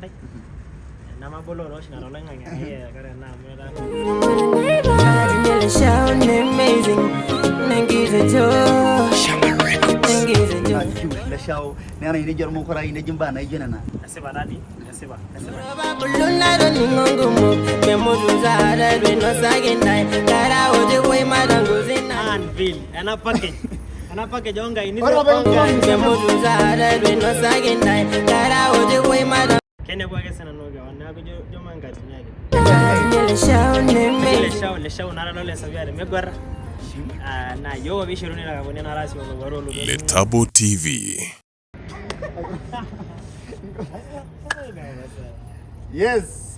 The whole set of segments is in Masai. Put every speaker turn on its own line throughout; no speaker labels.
ntae. Nemaboloo taa oshi nara oloing'ang'e kake ore ena amu etaa
Leshao neeta neji ormukurai neji imbaa naijo nena.
Esipa taa dii, esipa, esipa. Anvil, ena package. Ena package oonkaini.
Ore apa
Kenepu ake sinanu kewon neeku ijo ijo maa enkatini ake. Leshao leshao nara lole sapiari meguara. Ah, naa yiok apa ishoruni kakoni nara asi olowuaru olotu.
Letabo TV.
Yes.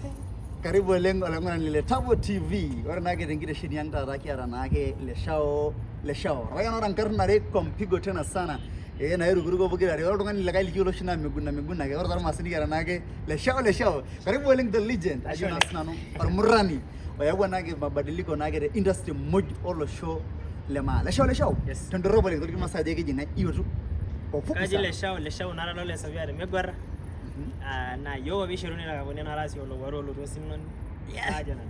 Karibu oleng olaing'urani le Tabo TV. Ore naake tenkitesheni ang taata kiata naake Leshao Leshao. Orpayian oota nkarn are kwa mpigo tena sana. Eh nairukuruko pokira are. Ore oltung'ani likae likiyiolo oshi naa Miguna Miguna ake. Ore tormaasai nikiata naake Leshao Leshao. Karibu oleng the legend. Ajo naa sinanu ormurrani oyawua naake mabadiliko naake te industry muj olosho le maa. Leshao Leshao.
Yes.
Tendorrop oleng toliki irmaasai ajo keji ng'ae iyiotu. Kwa ufupi
Kaji
sana.
leshao leshao nara lole sapiari meguara. Ah, naa yiok apa ishoruni kakoni nara asi olowuaru olotu osinoni. Ajo nanu.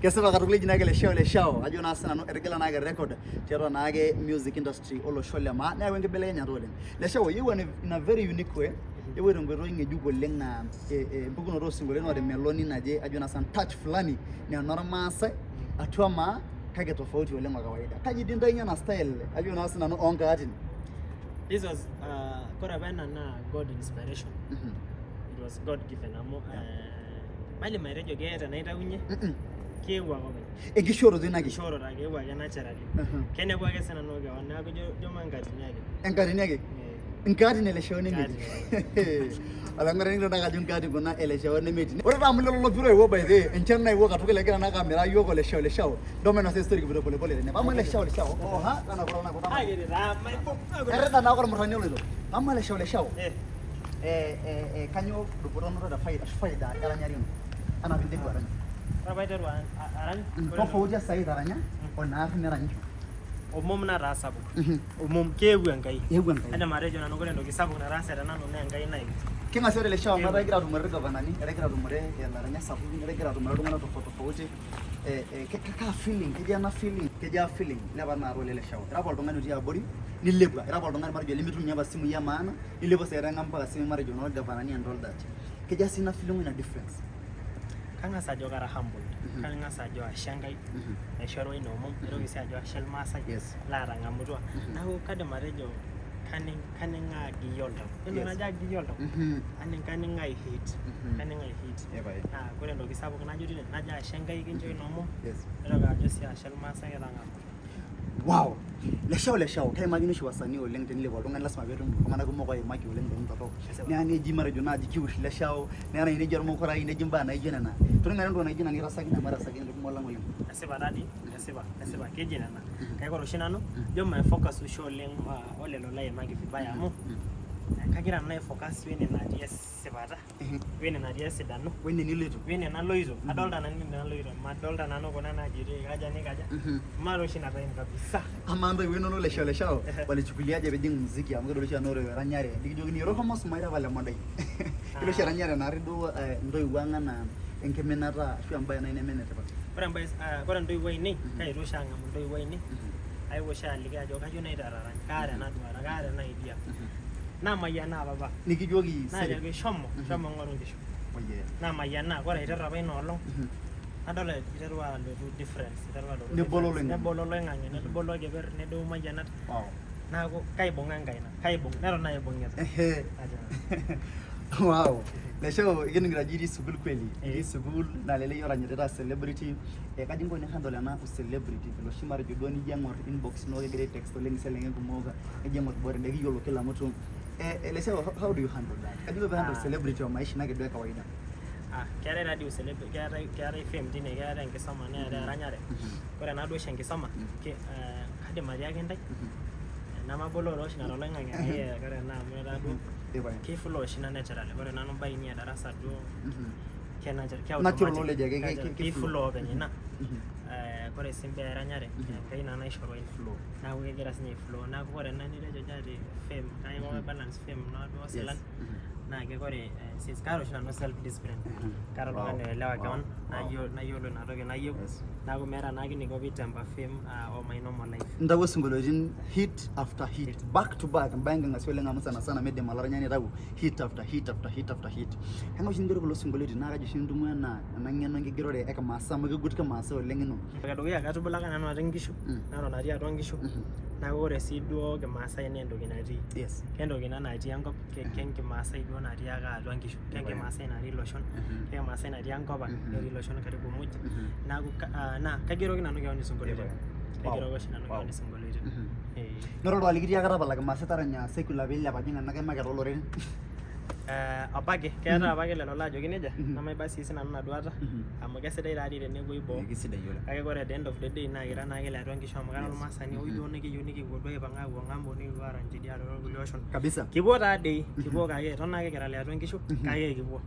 Kesipa katukul eji naake Leshao Leshao ajo naa sinanu etigila naake record tiatua naake music industry olosho le maa neyau enkibelekenyata oleng. Leshao iewuo in a very unique way, iewuo tenkoitoi ng'ejuk oleng naa empukunoto osinkoliotin oota emeloni naje ajo naa sinanu touch fulani naa enormaasai atua maa kake tofauti oleng o kawaida. Kaji dii intayunyie ena style ajo naa sinanu oonkaatin?
This was kore apa ena naa God inspiration. It was God given amu maidim atejo keeta enaitaunyie, keewuo ake openy.
Enkishooroto ina ake.
Enkishooroto ake eewuo ake naturally. Kenepu ake sinanu kewon neeku ijo ijo maa enkatini ake.
Enkatini ake?
Eh.
Nkaatin e Leshao nemetii. Olaing'urani nikiton ake ajo nkaatin kuna e Leshao nemetii. Ore taa amu lelo lopiro oewuo by the way, enchan naewuo katukul egira naake amiraa iyiook o Leshao Leshao. Ndo mainosa story kipoito pole pole tene. Amu Leshao Leshao. Oha, tanakura tanakura.
Akiti taa maibung.
Kerrida naake ormurrani oloito. Amu Leshao Leshao.
Eh.
Kanyoo dupoto noto te faida ashu faida eranyare ino anaa pinteru arany?
Ore paiteru arany,
Tofauti e saai itaranya o naarri niranyisho.
Omom nataa sapuk. Omom keewuo Enkai.
Eewuo Enkai.
Aidim atejo nanu ore entoki sapuk nataase te nanu naa Enkai naewuo.
King'asia ore Leshao amu etaa igira atumore irgavanani, etaa igira atumore ilaranyak sapukin, etaa igira atumore iltung'anak tofauti tofauti. Kaa feeling, kejaa ena feeling, kejaa feeling ilepa naa ore Leshao? Ira apa oltung'ani otii abori nilepua, ira apa oltung'ani matejo limitum ninye apa isimui e maana, nilepua sai etaa mpaka isimui matejo noolgavanani and all that. Kejaa sii ina feeling oina difference?
Kang'as ajo kara humbled. Kang'as ajo ashe Enkai naishorua ina omom, naitoki sii ajo ashe irmaasai laatang'amutua. Neeku kaidim atejo kaning kaning agiyie oltau. Yiolo najo agiyie oltau, kaning kaning I hate. Kaning I hate. Naa ore entoki sapuk najo tine, najo ashe Enkai kinchoo ina omom, naitoki ajo sii ashe irmaasai kitang'amutua.
Wow! Leshao Leshao, keimakini oshi wasanii oleng tenilepu oltung'ani lasima peetum iltung'anak kumok oimaki oleng tentorrok. Neya neji matejo naaji kiush Leshao, neya naaji neji ormukurai, neji imbaa naijo nena. Toning'o nanu entoki naijo ina nikirasakini amu erasakini irkumok lang oleng.
Esipa taa dii, esipa, esipa keji nena. Kake ore oshi nanu, ijo maifocus oshi oleng olelo laimaki vibaya amu kagira nanu aifocus wene natii esipata. Wene natii esidano.
Wene niloito.
Wene naloito. Adolta nanu ene naloito. Madolta nanu kuna naajito ikaja nikaja. Maata oshi ina time kabisa.
Amaa ntoiwuo inonok Leshao Leshao walichukuliaje pijing muziki amu kedol oshi anaa ore eranyare nikijokini erohomo sumaira apa le Mondai. Kelo oshi eranyare naarri duo intoiwuo ang anaa enkiminata ashu embae nai neme enetipat.
Ore embae ore intoiwuo ainei kaetuo oshi ang'amu intoiwuo ainei. Aewuo oshi aliki ajo kayieu naiteru arany, kaata ena duata, kaata ena idea. Namayianaa papa.
Nikijoki
Najoki shomo, shomo ng'oru nkishu. Namayianaa, ore aiteru apa ina olong nadol iterua alotu difference, iterua alotu
Nebolo
difference.
oloing'ang'e.
Nebolo oloing'ang'e, nebolo orkeper, nedou mayianat.
Wow.
Neeku kaibung'a enkaina, kaibung, neton aibung'ita.
Ehe.
Ajo nanu.
Wow. Leshao ikining'ito ajo itii sukuul kweli.
Eh.
Itii sukuul naa lele oranyitita celebrity. Eh, kaji inko ni handle ena celebrity vile oshi matejo duo nijo aing'or inbox ino kegira ai text oleng iselenken kumok nijo aing'or bora ekiyiolo kila mtu. Eh, Leshao, how do you handle that? Kaji inko pee handle
Ah.
celebrity o maisha ino ake duo e kawaida?
Ah, keetae taa dii celebrity, keetae keetae fame tine, keetae enkisuma neetae eranyare. Ore ena duo oshi enkisuma, kaidim atiaki intae, nemaboloo taa oshi nara oloing'ang'e kake ore ena amu etaa duo kei flow oshi ina naturally. Ore nanu imbaa ainei e darasa duo ke natural, ke
Natural
automatic.
knowledge ake,
Natural,
ke
kei flow openy ina. Kore sii imbaa eranyare Enkai naa naishoru
Flow.
Neeku kegira sinye ai flow. Neeku ore ena nitejo ati fame, kaiko balance fame naa duo silan. Naa ke kore since kaata oshi nanu self discipline. Kara oltung'ani oelewa kewon, nayiolo ina toki nayieu. Neeku meeta naake eniko piitemper fame o my normal life.
Intawuo sinkolioitin hit after hit, back to back, embae enking'asia oleng amu sana sana midim olaranyani aitau hit after hit after hit after hit. Kang'ae oshi ingero kulo sinkolioitin naa kaji oshi intung'ua ena ena ng'eno enkigerore e kimaasai amu kegut kimaasai oleng ino.
Edukuya katubulaka nanu atii nkishu, naton atii atua nkishu. Neeku ore sii duo kimaasai naa entoki natii. Kentoki ina natii enkop, kenkimaasai duo natii ake atua nkishu. Kenkimaasai natii iloshon, kenkimaasai natii enkop ang, netii iloshon karibu muj. Neeku naa kaigeroki nanu kewon isinkolioitin. Kaigeroki oshi nanu kewon isinkolioitin.
Noto olduka likitii akata tapala kimaasai taranya secular piilep ajing ena market ooloreren.
Apake keetae apake lelo laajoki nejia, nemaiba sii sinanu ina duata amu kesidai taadii tenepuoi boo.
Kisidai oleng.
Kake ore at the end of the day naa kira naake ile atua nkishu amu kara olmaasani oi duo nikiyieu nikipuo duo aipang aapuo ng'ambo nikipuo aarany tidialo toorkulie oshon.
Kabisa.
Kipuo taadii, kipuo kake eton naake kira ile atua nkishu kake kipuo.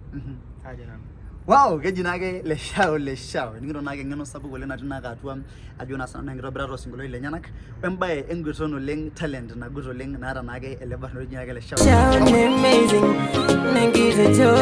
Ajo nanu.
Wow, keji naake Leshao Leshao. Nikito naake eng'eno sapuk oleng natii naake atua ajo naa sinanu enkitobirata osinkolioitin lenyenak wembae enguton oleng talent nagut oleng naata naake ele barnoti oji naake Leshao.
Amazing, nenkitejo.